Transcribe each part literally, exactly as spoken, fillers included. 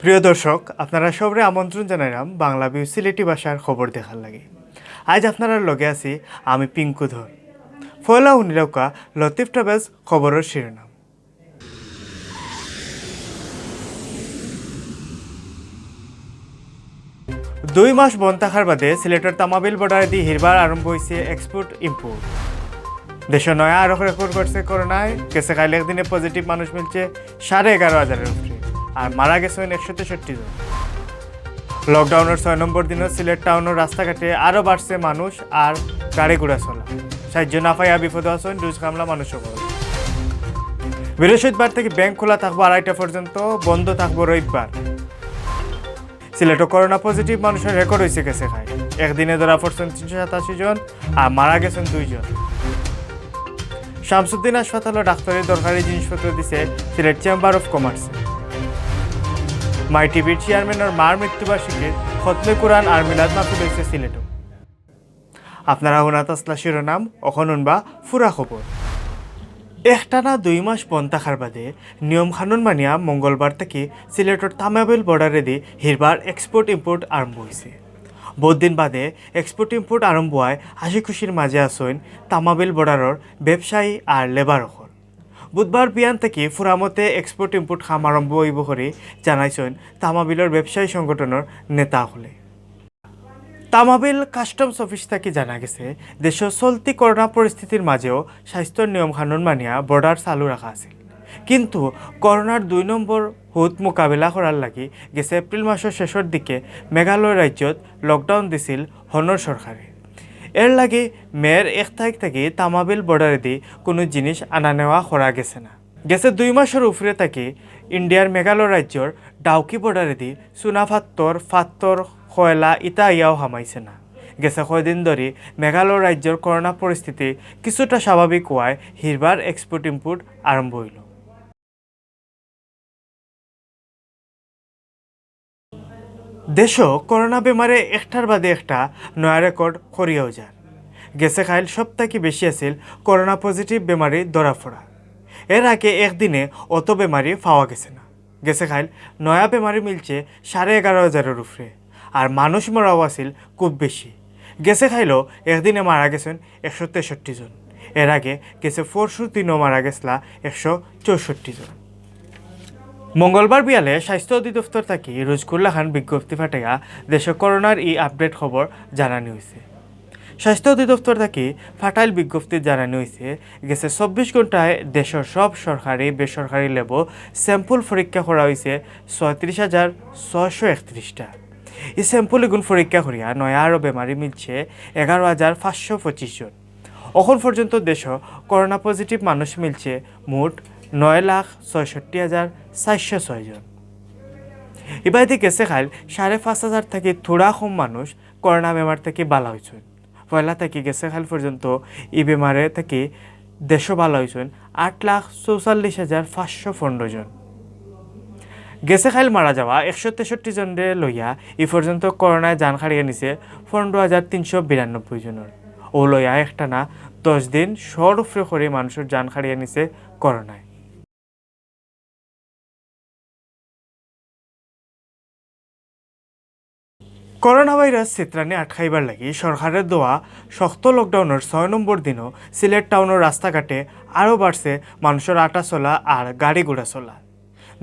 প্রিয় দর্শক, আপনারা সবরে আমন্ত্রণ জানাইলাম বাংলা ভিউ সিলেটি ভাষার খবর দেখার লাগি। আইজ আপনারার লগে আছি আমি পিঙ্কু ধর। পয়লা হুনিলাউক্কা লতিফ ট্রাভেলস খবরর শিরোনাম। দুই মাস বন্ধ থাকার বাদে সিলেটর তামাবিল বর্ডারেদি হিরবার আরম্ভ অইছে এক্সপোর্ট ইম্পোর্ট। দেশো নয়া আরো রেকর্ড করছে করোনায়, গেছে কাইল একদিনে পজিটিভ মানুষ মিলছে সাড়ে এগারো হাজারর উপরে, আর মারা গেছইন একশো তেষট্টি জন। লকডাউনর ছয় নম্বর দিনো সিলেট টাউনর রাস্তাঘাটে আরো বাড়ছে মানুষ আর গাড়ি ঘোড়া চলা। সাহায্য না পাইয়া বিপদো আছইন রুজ কামলা মানুষ অকল। বৃহস্পতিবার থাকি ব্যাংক খোলা থাকবো আড়াইটা পর্যন্ত, বন্ধ থাকবো রবিবার। সিলেটো করোনা পজিটিভ মানুষর রেকর্ড অইছে গেছে কাইল। একদিনে ধরা পড়ছইন তিনশো সাতাশি জন, আর মারা গেছইন দুই জন। শামসুদ্দিন হাসপাতালো ডাক্তারি দরকারি জিনিসপত্র দিছে সিলেট চেম্বার অফ কমার্সে। মাই টিভির চেয়ারম্যানর মার মৃত্যুবার্ষিকীত খতমে কুরআন আর মিলাদ মাহফিল অইছে সিলেটো। আপনারা হুনাত আছলা শিরোনাম, অখন হুনবা পুরা খবর। একটানা দুই মাস বন্ধ থাকার বাদে নিয়ম কানুন মানিয়া মঙ্গলবার থাকি সিলেটর তামাবিল বর্ডারেদি হিরবার এক্সপোর্ট ইম্পোর্ট আরম্ভ অইছে। বউত দিন বাদে এক্সপোর্ট ইম্পোর্ট আরম্ভ অওয়ায় হাসি খুশির মাঝে আছইন তামাবিল বর্ডারর ব্যবসায়ী আর লেবার অকল। বুধবার বিয়ান থাকি ফুরামতে এক্সপোর্ট ইম্পোর্ট কাম আরম্ভ অইবো করি জানাইছইন তামাবিলর ব্যবসায়ী সংগঠনর নেতা অকলে। তামাবিল কাস্টমস অফিস থাকি জানা গেছে, দেশো চলতি করোনা পরিস্থিতির মাঝেও স্বাস্থ্যর নিয়ম কানুন মানিয়া বর্ডার চালু রাখা আছিল। কিন্তু করোনার দুই নম্বর হুত মোকাবিলা করার লাগি গেছে এপ্রিল মাসর শেষর দিকে মেঘালয় রাজ্যত লকডাউন দিছিল হনর সরকারে। এর লাগি মের এক তারিখ থাকি তামাবিল বর্ডারেদি কুনু জিনিস আনা নেওয়া করা গেছে না। গেছে দুই মাসর উপরে থাকি ইন্ডিয়ার মেঘালয় রাজ্যর ডাউকি বর্ডারেদি চুনা ফাত্তর, ফাত্তর, কয়লা ইতা আইয়াও হামাইছে না। গেছে কয়দিন ধরি মেঘালয় রাজ্যর করোনা পরিস্থিতি কিছুটা স্বাভাবিক অওয়ায় হিরবার এক্সপোর্ট ইম্পোর্ট আরম্ভ অইলো। দেশো করোনা বেমারে একটার বাদে একটা নয়া রেকর্ড করিয়াও যার। গেছে কাইল সব থাকি বেশি আছিল করোনা পজিটিভ বেমারি ধরা পড়া। এর আগে একদিনে অত বেমারি পাওয়া গেছে না। গেছে কাইল নয়া বেমারি মিলছে সাড়ে এগারো হাজারর উপরে, আর মানুষ মরাও আছিল খুব বেশি। গেছে কাইলও একদিনে মারা গেছইন একশো তেষট্টি জন। এর আগে গেছে পরশু দিনও মারা গেছলা একশো চৌষট্টি জন। মঙ্গলবার বিয়ালে স্বাস্থ্য অধিদপ্তর থাকি রুজকুর লাখান বিজ্ঞপ্তি ফাটাইয়া দেশো করোনার ই আপডেট খবর জানানি অইছে। স্বাস্থ্য অধিদপ্তর থাকি ফাটাইল বিজ্ঞপ্তিত জানানি অইছে, গেছে চব্বিশ ঘন্টায় দেশর সব সরকারি বেসরকারি ল্যাবো স্যাম্পল পরীক্ষা করা অইছে ছয়ত্রিশ হাজার ছয়শো একত্রিশটা। ই স্যাম্পল ইগুন পরীক্ষা করিয়া নয়া আরো বেমারি মিলছে এগারো হাজার পাঁচশো পঁচিশ জন। অখন পর্যন্ত দেশো করোনা পজিটিভ মানুষ মিলছে মোট নয় লাখ ছয়ষট্টি হাজার চারশো ছয় জন। ইবাদি গেছে কাইল সাড়ে পাঁচ হাজার থাকি থুড়া কম মানুষ করোনা বেমার থাকি বালা অইছইন। পয়লা থাকি গেছে কাইল পর্যন্ত ই বেমারে থাকি দেশো বালা অইছইন আট লাখ চৌচল্লিশ হাজার পাঁচশো পনেরো জন। গেছে কাইল মারা যাওয়া একশো তেষট্টি জনরে লইয়া ই পর্যন্ত করোনায় জান কাড়িয়া নিছে পনেরো হাজার তিনশো বিরানব্বই জনর। অউ লইয়া একটানা দশ দিন শর উপরে করি মানুষর জান কাড়িয়া নিছে করোনায়। করোনা ভাইরাস ছিতরানি আটকাইবার লাগি সরকারর দেওয়া শক্ত লকডাউনর ছয় নম্বর দিনও সিলেট টাউনর রাস্তাঘাটে আরো বাড়ছে মানুষর আটা চলা আর গাড়ি ঘোড়া চলা।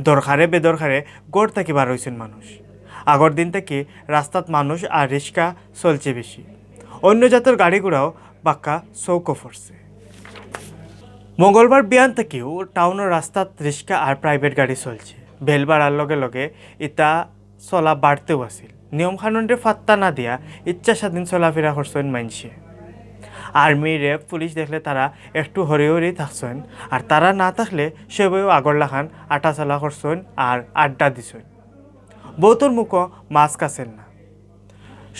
দরকারে বেদরকারে ঘর থাকি বার অইছইন মানুষ। আগর দিন থাকি রাস্তাত মানুষ আর রিক্সা চলছে বেশি। অন্য জাতর গাড়ি ঘোড়াও বাক্কা চউখো পড়ছে। মঙ্গলবার বিয়ান থাকিও টাউনর রাস্তাত রিক্সা আর প্রাইভেট গাড়ি চলছে। বেল বাড়ার লগে লগে ইতা চলা বাড়তেও আছিল। নিয়ম কানুনরে পাত্তা না দিয়া ইচ্ছা স্বাধীন চলাফিরা করছইন মাইনষে। আর্মি, র্যাব, পুলিশ দেখলে তারা একটু হরি হরি থাকছইন, আর তারা না থাকলে সবেও আগর লাখান আটা চলা করছইন আর আড্ডা দিছইন। বউতর মুখো মাস্ক আছিল না।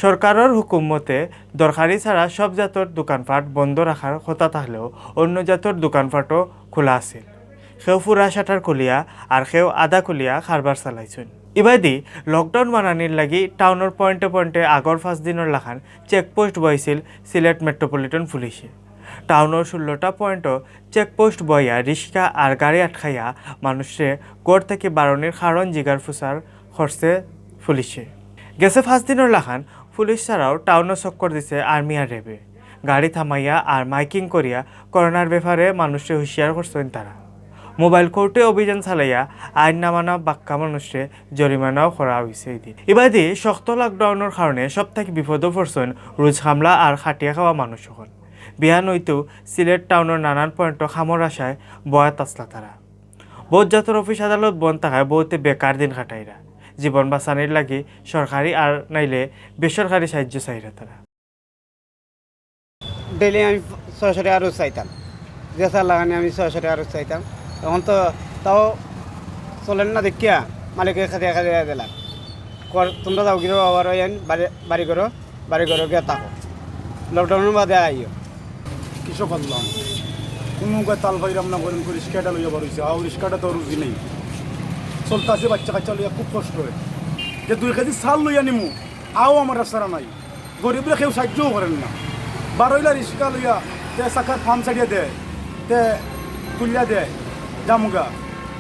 সরকারর হুকুম মতে দরকারি ছাড়া সব জাতর দোকানপাট বন্ধ রাখার কথা থাকলেও অন্য জাতর দোকানপাটও খোলা আছিল। কেউ পুরা শাটার খুলিয়া আর কেউ আধা খুলিয়া কারবার চালাইছইন। ইবাদি লকডাউন মানানির লাগি টাউনর পয়েন্টে পয়েন্টে আগর পাঁচ দিনর লাখান চেকপোস্ট বওয়াইছিল সিলেট মেট্রোপলিটন পুলিশে। টাউনর ষোলোটা পয়েন্টও চেকপোস্ট বওয়াইয়া রিক্সা আর গাড়ি আটকাইয়া মানুষরে ঘর থাকি বারনির কারণ জিগার ফুসার করছে পুলিশে। গেছে পাঁচ দিনর লাখান পুলিশ ছাড়াও টাউনো চক্কর দিছে আর্মি আর র‍্যাবে। গাড়ি থামাইয়া আর মাইকিং করিয়া করোনার ব্যাপারে মানুষরে হুঁশিয়ার করছইন তারা। মোবাইল কোর্টে অভিযান চালাইয়া আইন না মানা বাক্কা মানুষরে জরিমানাও করা অইছে এই দিন। ইবাদি শক্ত লকডাউনর কারণে সব থাকি বিপদো পড়ছইন রুজ কামলা আর খাটিয়া খাওয়া মানুষ অকল। বিয়ান অইতেউ সিলেট টাউনর নানান পয়েন্টো কামর আশায় বয়াত আছলা তারা। বউত জাতর অফিস আদালত বন্ধ থাকায় বউতে বেকার দিন কাটাইরা। জীবন বাঁচানির লাগি সরকারি আর নাইলে বেসরকারি সাহায্য চাইরা তারা। ডেইলি আমি ছয়শো টেকা রোজ চাইতাম, যে চার লাখানি আমি ছয়শো টেকা রোজ চাইতাম। এখন তো তাও চলের না দেখিয়া মালিকে খাদিয়া খাদিয়া দিলাম। কর, তোমরা যাও গিরো আবার ওই আইন বাড়ি, বাড়ি করো, বাড়ি করো গিয়া থাকো, লকডাউনর বাদে আইও। কিসো করলাম, কোনো মুখে তাল পাইরাম না, গরম করে রিক্সাটা লইয়া বার হইছে। আও রিক্সাটা তো রুজি নেই, চলতাছে বাচ্চা কাচ্চা লইয়া খুব কষ্ট হয়। যে দুই কেজি চাল লইয়া নিমু, আও আমার রাস্তাটা নাই। গরিবরে কেউ সাহায্যও করেন না। বারইলা রিক্সা লইয়া তে চাকার ফাম ছাড়িয়া দেয়, তে তুলিয়া দেয়, জামুগা।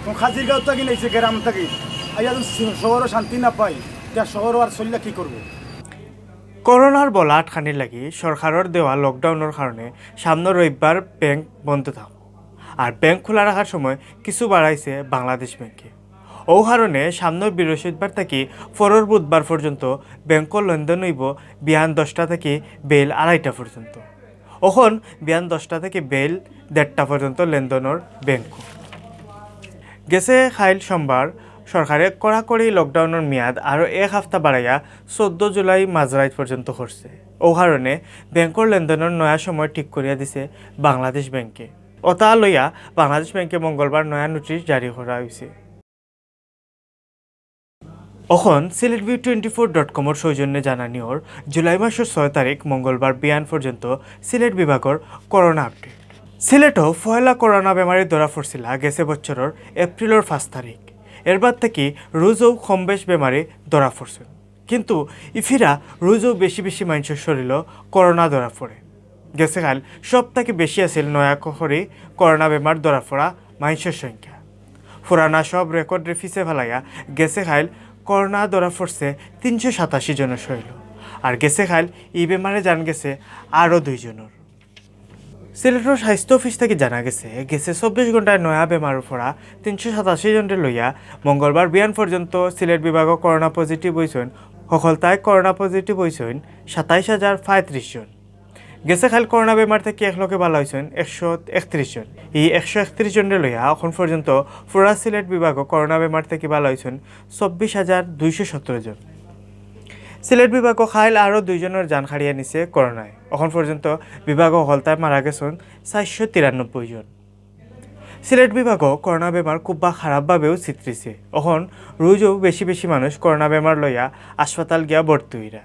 তো খাজিরগাঁও থাকি নাইছে, গ্রাম থাকি আইয়া যদি শহরও শান্তি না পাই, তে শহরও আর চলিয়া কি করবো? করোনার বলা আটকানির লাগি সরকারর দেওয়া লকডাউনর কারণে সামনে রবিবার ব্যাংক বন্ধ থাকবো। আর ব্যাংক খোলা রাখার সময় কিছু বাড়াইছে বাংলাদেশ ব্যাংকে। ও কারণে সামনের বৃহস্পতিবার থাকি পরর বুধবার পর্যন্ত ব্যাংকর লেনদেন অইবো বিয়ান দশটা থাকি বেইল আড়াইটা পর্যন্ত। অখন বিয়ান দশটা থাকি বেইল দেড়টা পর্যন্ত লেনদেনর ব্যাংক। গেছে কাইল সোমবার সরকারে কড়াকড়ি লকডাউনর মেয়াদ আরও এক হাপ্তা বাড়াইয়া চৌদ্দ জুলাই মাঝরাইত পর্যন্ত করছে। ও কারণে ব্যাংকর লেনদেনর নয়া সময় ঠিক করিয়া দিছে বাংলাদেশ ব্যাংকে। ওটা লইয়া বাংলাদেশ ব্যাংকে মঙ্গলবার নয়া নোটিশ জারি করা হইছে। অখন Sylhet view twenty four dot কমর সৌজন্যে জানানি অর জুলাই মাসর ছয় তারিখ মঙ্গলবার বিয়ান পর্যন্ত সিলেট বিভাগর করোনা আপডেট। সিলেটও পয়লা করোনা বেমারি ধরা পড়ছিলা গেছে বছরর এপ্রিলর পাঁচ তারিখ। এরবাদ থাকি রুজও কম বেশ বেমারি ধরা পড়ছে, কিন্তু ইফিরা রুজও বেশি বেশি মানষর শরীরও করোনা ধরা পড়ে। গেছে কাইল সব থাকি বেশি আছিল নয়া করি করোনা বেমার ধরা পড়া মানষর সংখ্যা। পুরানা সব রেকর্ডরে পিছে ফালাইয়া গেছে কাইল করোনা ধরা পড়ছে তিনশো সাতাশি জনর শরীরও। আর গেছে কাইল ই বেমারে জান গেছে আরও দুইজনর। সিলেটর স্বাস্থ্য অফিস থাকি জানা গেছে, গেছে চব্বিশ ঘন্টায় নয়া বেমার পড়া তিনশো সাতাশি জনরে লইয়া মঙ্গলবার বিয়ান পর্যন্ত সিলেট বিভাগও করোনা পজিটিভ হইছইন, হকলতায় করোনা পজিটিভ হইছইন সাতাইশ হাজার পঁয়ত্রিশ জন। গেছে কাইল করোনা বেমার থাকি এক লগে বালা হইছইন একশো একত্রিশ জন। এই একশো একত্রিশ জনরে লইয়া এখন পর্যন্ত পুরা সিলেট বিভাগও করোনা বেমার থাকি বালা হইছইন চব্বিশ হাজার দুইশো সতেরো জন। সিলেট বিভাগও কাইল আরও দুইজনর জান হারিয়া নিছে করোনায়। এখন পর্যন্ত বিভাগও হকলতায় মারা গেছইন চারশো তিরানব্বই জন। সিলেট বিভাগও করোনা বেমার খুব বা খারাপভাবেও চিত্রিছে। এখন রুজও বেশি বেশি মানুষ করোনা বেমার লইয়া হাসপাতাল গিয়া ভর্তি হইরা।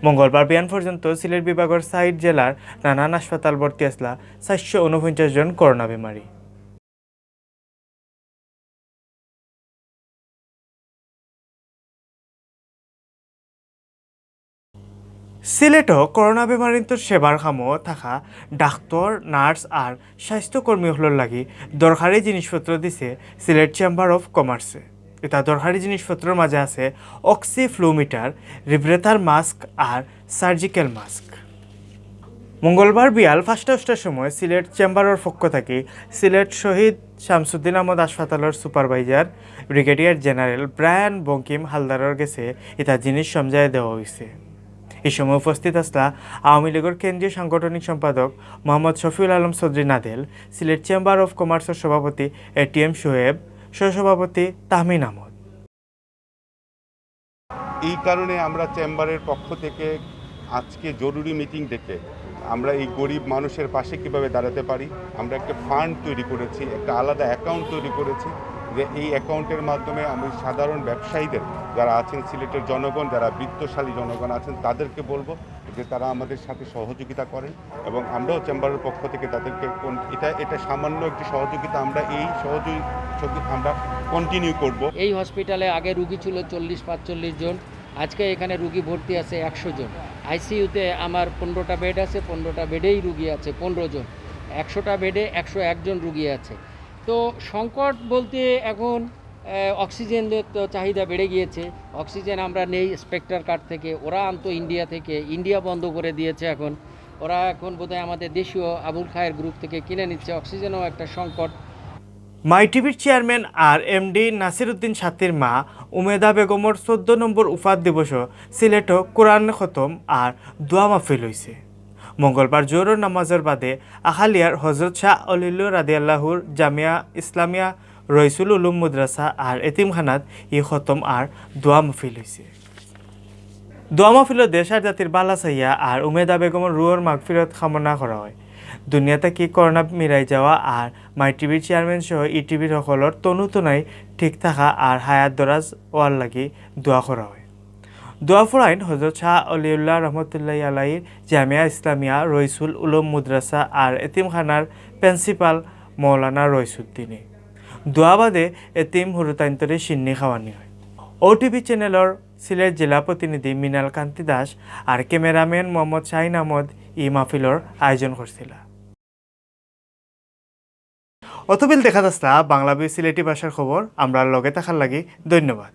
মঙ্গলবার বিয়ান পর্যন্ত সিলেট বিভাগর সাইট জেলার নানান হাসপাতাল ভর্তি আসলা চারশো ঊনপঞ্চাশ জন করোনা বেমারি। সিলেটও করোনা বেমারিন্তর সেবার কামো থাকা ডাক্তর, নার্স আর স্বাস্থ্যকর্মী হকলর লাগি দরকারি জিনিসপত্র দিছে সিলেট চেম্বার অফ কমার্সে। এটা দরকারি জিনিসপত্রর মাঝে আছে অক্সিফ্লুমিটার, রিব্রেথার মাস্ক আর সার্জিক্যাল মাস্ক। মঙ্গলবার বিয়াল পাঁচটা অষ্টার সময় সিলেট চেম্বারর পক্ষ থাকি সিলেট শহীদ শামসুদ্দিন আহমদ হাসপাতালর supervisor brigadier general Brian Bankim হালদারর গেছে ইতা জিনিস সমঝাইয়া দেওয়া হইছে। এই সময় উপস্থিত আসলা আওয়ামী লীগর কেন্দ্রীয় সাংগঠনিক সম্পাদক মোহাম্মদ শফিউল আলম চৌধুরী নাদেল, সিলেট চেম্বার অফ কমার্সর সভাপতি এটিএম শোয়েব, সহসভাপতি তাহমিন আহমদ। এই কারণে আমরা চেম্বারের পক্ষ থেকে আজকে জরুরি মিটিং ডেকে আমরা এই গরিব মানুষের পাশে কিভাবে দাঁড়াতে পারি, আমরা একটা ফান্ড তৈরি করেছি, একটা আলাদা অ্যাকাউন্ট তৈরি করেছি, যে এই অ্যাকাউন্টের মাধ্যমে আমি সাধারণ ব্যবসায়ীদের, যারা আছেন সিলেটের জনগণ, যারা বিত্তশালী জনগণ আছেন, তাদেরকে বলবো যে তারা আমাদের সাথে সহযোগিতা করেন এবং আমরাও চেম্বারের পক্ষ থেকে তাদেরকে কোন, এটা, এটা সামান্য একটি সহযোগিতা, আমরা এই সহযোগিতা আমরা কন্টিনিউ করব। এই হসপিটালে আগে রুগী ছিল চল্লিশ পাঁচচল্লিশ জন, আজকে এখানে রুগী ভর্তি আছে একশো জন। আইসিইউতে আমার পনেরোটা বেড আছে, পনেরোটা বেডেই রুগী আছে পনেরো জন, একশোটা বেডে একশো এক জন রুগী আছে। তো সংকট বলতে এখন এ, অক্সিজেনের তো চাহিদা বেড়ে গিয়েছে। অক্সিজেন আমরা নেই স্পেক্ট্রার কার্ড থেকে, ওরা আনতো ইন্ডিয়া থেকে, ইন্ডিয়া বন্ধ করে দিয়েছে এখন। ওরা এখন বোধহয় আমাদের দেশীয় আবুল খায়ের গ্রুপ থেকে কিনে নিচ্ছে। অক্সিজেনও একটা সংকট। মাই টিভির চেয়ারম্যান আর এমডি নাসির উদ্দিন সাতির মা উমেদা বেগমর চোদ্দ নম্বর উফাত দিবসও সিলেটো কোরআন খতম আর দোয়া মাহফিল অইছে। মঙ্গলবার জোহরর নামাজর বাদে আখালিয়ার হজরত শাহ অলিউল্লাহ রাদিয়াল্লাহুর জামিয়া ইসলামিয়া রইসুল উলুম মাদ্রাসা আর এতিমখানাত ই খতম আর দোয়া মাহফিল অইছে। দোয়া মাহফিলো দেশ আর জাতির বালা চাইয়া আর উমেদা বেগমর রুহর মাগফিরত কামনা করা অয়। দুনিয়া থাকি করোনা মিরাই যাওয়া আর মাই টিভির চেয়ারম্যান সহ ই টিভির সকলর তনু তনাই ঠিক থাকা আর হায়াত দরাজ অওয়ার লাগি দোয়া করা অয়। দোয়া ফুরাইন হজরত শাহ অলিউল্লাহ রহমতুল্লাহ আলাইহির জামিয়া ইসলামিয়া রইসুল উলুম মাদ্রাসা আর এতিমখানার প্রিন্সিপাল মৌলানা রইসুদ্দিনে। দোয়া বাদে এতিম হুরুতাইন্তরে শিন্নি খাওয়ানি অয়। ওটিভি চ্যানেলর সিলেট জেলা প্রতিনিধি মৃণাল কান্তি দাস আর ক্যামেরাম্যান মোহাম্মদ শাহিন আহমদ ই মাহফিলর আয়োজন করছিলা। অতবিল দেখাত আছলা বাংলা বি সিলেটি ভাষার খবর। আমরার লগে থাকার লাগি ধন্যবাদ।